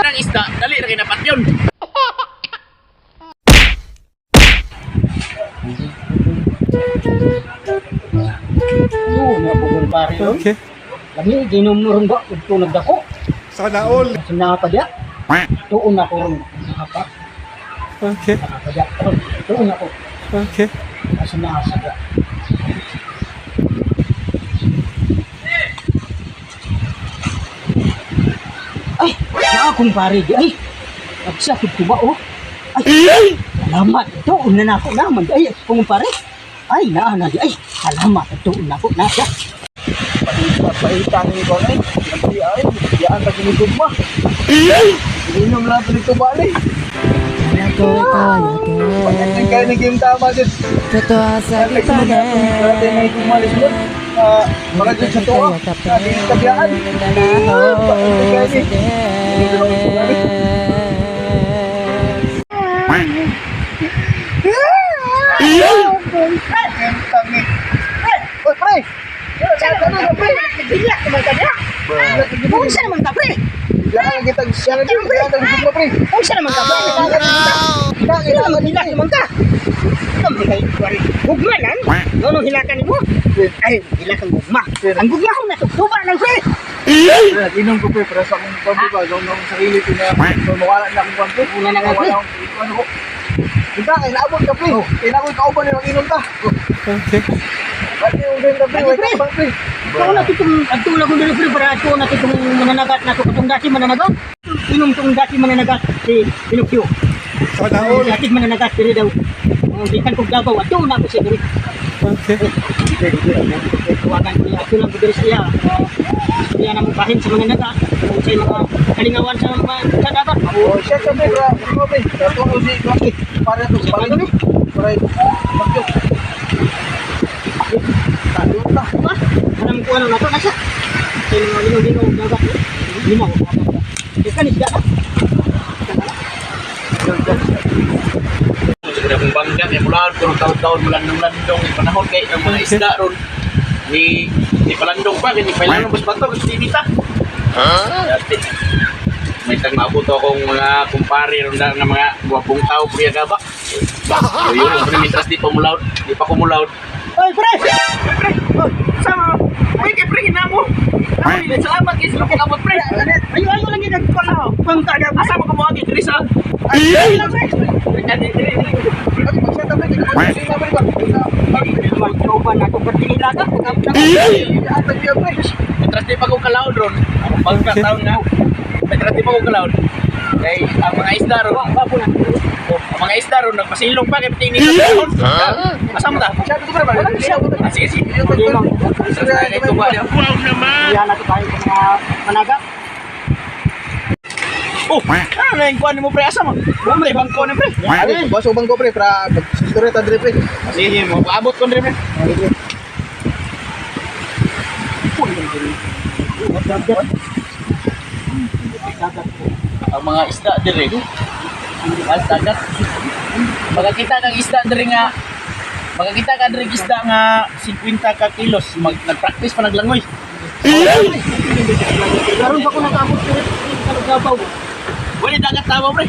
Ang isda, dali ra kay napatyon. Oo, mga pugong pare. Okay. Lami, ginom mo ron ba? Ito nagdako. Sana all. Sa nakapadya. Tuon ako ron. Nakapa. Okay. Nakapadya. Ron, tuon ako. Okay. Sa nakasadya. Ay, naa akong pare di. Ay, nagsakit ko ba oh? Ay, salamat. Tuon na nako naman. Ay, kung pare. Ay, naa na di. Ay, salamat. Tuon na ako na siya. Paitang ni ko na eh. Nanti ay, yaan ta ginigugma. Inom lang ito dito bali. Pagdating kayo ng game tama din. Totoo sa Natin may kumalis mo. Mga dyan sa tuwa. Natin kabiyaan. Pagdating kayo ni. Game ni. Oy, pre! Ano pre? Nagbilak naman ka niya. Unsa naman ka, pre? Yaan kita siya na din. Yaan ta gugma pre. Unsa naman ka, pre? Kailangan maghilak naman ka. Kami kay kuwari. Gugma lang. Nono hilakan nimo? Ay, hilak ang gugma. Ang gugma ko na tuba lang, pre. Inom ko pre, para sa akong pambi ba, gawin akong sarili ko na mawala na akong pambi. Una na nga, pre. Wala akong ano ko. Kita, kay naabot ka pre. Kay na ako'y kauban yung inom ta. Okay. Bakit yung ganyan ka pre, Lagi, wait pre. ka bang pre. Ikaw na itong adto na kong diri pre para adto na itong mananagat na to katong dati mananagat. Inom tong dati mananagat si Pinocchio. Sana all. Dati mananagat diri daw. Ang gikan kog Davao adto na ako siya diri. Okay. Tawagan ko niya adto lang ko diri sa iya. Istorya na mo bahin sa mga naga, kung sa mga kalingawan sa mga sa dagat. Oh, siya ka pre, para ano pre. Dato ko si pre. Para to, para to. Para ito. Bagyo. Tayo ta. Ba? Alam ko ano na to na siya. Sa mga linaw-linaw dagat. Linaw. Ikan isda ka. Siguro akong bangga kay mula ko taon-taon mulandong-landong ni panahon kay ang mga isda ron ni ni palandong pa kay ni pailanong bus bato kasi dinita. Dati. May tang maabot akong mga kumpare ron na nga mga gwapong tao priya gaba. So yun, pre, mitras di pa mulaod, di pa kumulaod. Oy, pre! Pre, sama. Uy, kay pre hinamo. Ay, salamat kay sa abot pre. Ayo, ayo lang yun. Pangka na. Asa mo kumuagi diri sa? Ayo lang, pre. Diri, diri, diri. Lagi pag siya ta pre, kay na pre ba. Magtropa na ako. Pagtingila ka. Yaan ta pre. Mitras di pa ko kalaod ron. Ang bangka taon nga. Mitras di pa ko kalaod. Kay ang mga isda ron. Bapo na. Oh, ang mga isda ron nagpasilong pa kay tingin sa taon. Asa mo ta? Siya to pre, wala siya. Ah, sige, sige. Wow naman. Iyan na to tayo sa mga managa. Oh, ano na yung kuan mo pre asa mo? Mo may bangko na pre. Ano, baso bangko pre, para mag-istorya ta dire pre. Ah, sige, mo paabot ko pre. Dagat. Dagat. Ang mga isda dire. Mas dagat. Makakita kang isda dire nga makakita ka dire isda nga 50 ka kilos mag nagpractice pa naglangoy. Karon pa ko nakaabot sa Davao. Wala dagat tawa pre.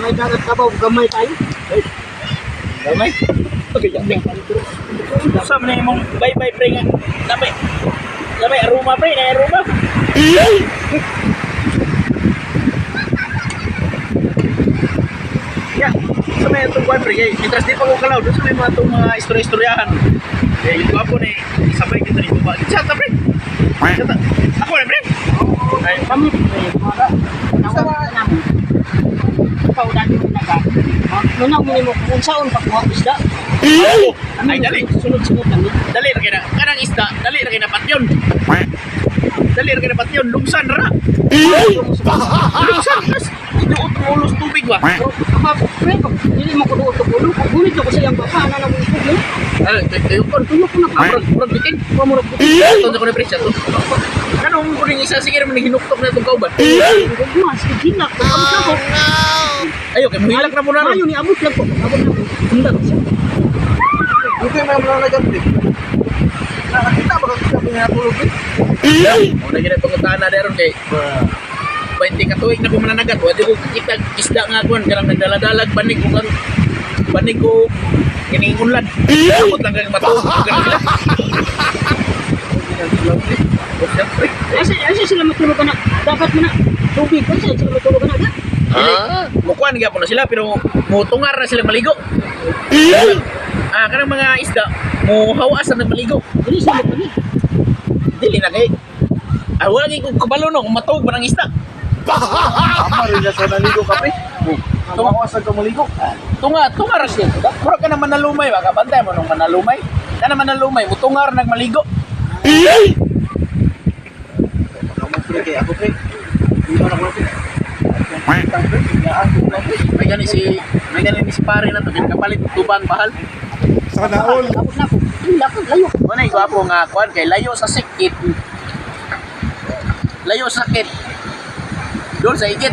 May dagat Davao, gamay tayo. Gamay. Okay, Sa man imong bye-bye pre nga. Lamay. Lamay aroma pre, na aroma. Yeah, sa may itong kwan pre, kay itras di pa ko kalaw, doon sa may mga itong mga istorya-istoryahan. Eh, yung gwapo na eh, isabay kita ni Tuba. Chata pre! Chata. Ako na pre! Ay, Kami, pre, mga tawag namin. Ikaw dati mo naga. Nunaw mo nimo kung unsaon pagkuha og isda. ay dali. Sunod-sunod lang. Dali ra kay na. Kanang isda, dali ra kay na patyon. Dali ra kay na patyon, lungsan ra. Lungsan, tas iduot ang ulos tubig ba? Apa, pre, pag dili mo ko duot og ulo, pag gunit ko sa iyang baba, ana na mo isog mo. Ay, kayo kon. Tuyo ko na Ah, murag murag bitin. Wa mo rog Ito na ko na presya to. Kanong ko rin isa sige naman hinuktok na itong kauban. Gugma, sige hilak ko. Abot na ko. Ayo kay muhilak na mo na ron. Mayo ni abot lang ko. Abot na ko. Undag siya. Dito yung mga mananagat pre. Nakakita ba kang sabi nga natulog eh? Mo na gid pangutana daron kay 20 ka tuig na ko mananagat, wa di ko kakita isda nga kuan kanang nagdaladalag banig ko kang banig ko kining unlad. Abot lang kag matuog ganun sila. Oh, siyempre. Asa sila matulog na? Dapat mo na tubig. Asa sila matulog na? Dili, mukuan gyapon na sila pero mutungar na sila maligo. Ah, kanang mga isda muhawas na nagmaligo. Dili sila matulog. Dili na kay ah, wala kay kung kabalo no kung matuog ba ng isda. Ama rin na sa naligo ka pre. Tumawas ka maligo. Tunga, tunga ra siya. Mura ka naman nalumay ba? Kabantay mo nung manalumay. Ka naman nalumay, mutungar nagmaligo. Kamu pre kay ako pre. Di ba na ko pre? Tang pre, yaan ko na pre. May gani si pare na to kapalit tubang bahal. Sana all. Abot na ko. Ila ko layo. Wala gwapo nga kuan kay layo sa sikit. Layo sa sakit. Doon sa ikit.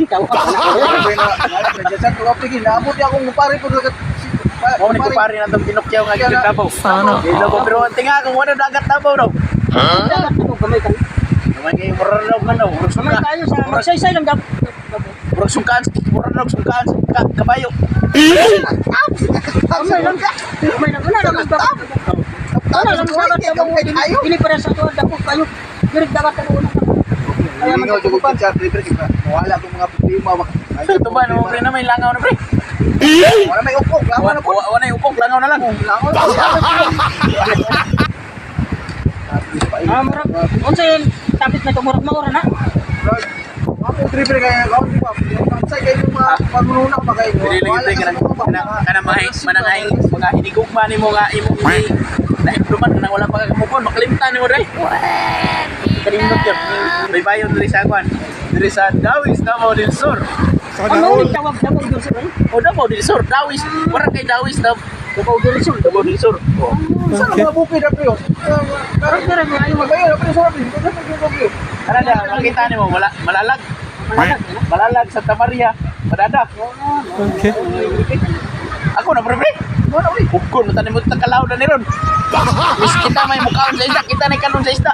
Tawa ka na. Pre na, nagsasan ko pre, ginaabot niya akong pare ko Mao ni pare na tong Pinocchio nga gikan Davao. Sana. Davao pero ang tinga kung wala dagat Davao daw. Dagat ako gamay kayo. Gamay kay mura raw man daw. Murag Gamay sungka. kayo sa magsaysay lang dapat. Murag sungkaan, murag raw sungkaan sa kabayo. Gamay lang. Gamay lang. Wala lang dagat. Wala lang dagat. Dili para sa tuwa dako kayo. Dili dagat ako una. Kaya man ko chat pre pre wala akong mga problema ba. Ito ba no pre na may langaw na pre. Wala may upok, langaw na po. Wala yung upok, langaw na lang. Langaw na. Ah, murag unsa yun? Tapos na to murag maura na. Ako pre pre kaya ako di ba. Sa kayo mga pagununa ba kayo. Dili lang ito kanang kanang mga manangay mga hinigugma nimo nga imong nahimduman kanang wala pa ka kamupon makalimtan nimo dai. Kalimot yun. May bayon diri sa kwan. Diri sa Dawis Davao del Sur. Sana Ano all. ni tawag Davao del Sur? Eh? O Davao del Sur, Dawis. Wala kay Dawis Davao del Sur. Davao del Sur. Oh. Sa mga bukid na pre. Karon pero mo ayo mag Magayo na pre sa pre. Sa pre. Ana da makita nimo wala malalag. malalag. Eh, no? Malalag Santa Maria. Padada. Okay. Ako na pre pre. Wala pre. Ugkon na tanim mo takalaw na ni ron. Mis kita may mukhaon sa isda, kita na kanon sa isda.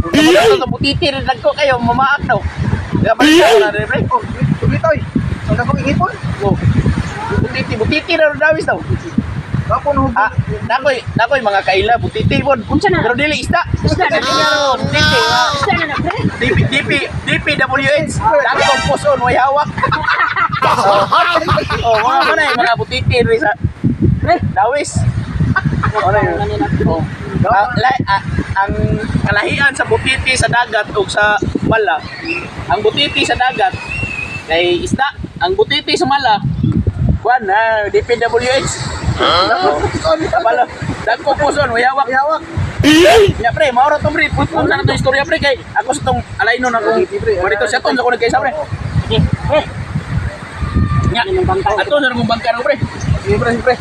Ito butiti rin ko kayo mamaak daw. Dapat na rin pre. Oh, tuloy. Sa dakong ingipon. Oh. Butiti, butiti na ron dawis daw. Kapon hug. Ah, nakoy mga kaila butiti pod. Unsa na? Pero dili isda. Isda na. Dili nga ron, butiti. Ah. Isda na na pre. DP DP DPWH. Dako ang puson way hawak. Oh, mga manay mga butiti rin sa Pre. dawis. Ano na nila? Oh. Ang kalahian sa butiti sa dagat o sa mala. Ang butiti sa dagat kay isda, ang butiti sa mala kuan na DPWH. Huh? Kabalo. Dagko puson, way hawak. Hawak. Nya pre, maura tong pre, putpun sana tong istorya pre kay ako sa tong alaynon akong Marito siya tong sa ko nagkaisa pre. Sige, pre. Nya, Ano mong bangka? ato sa akong bangka no pre. Sige pre, pre.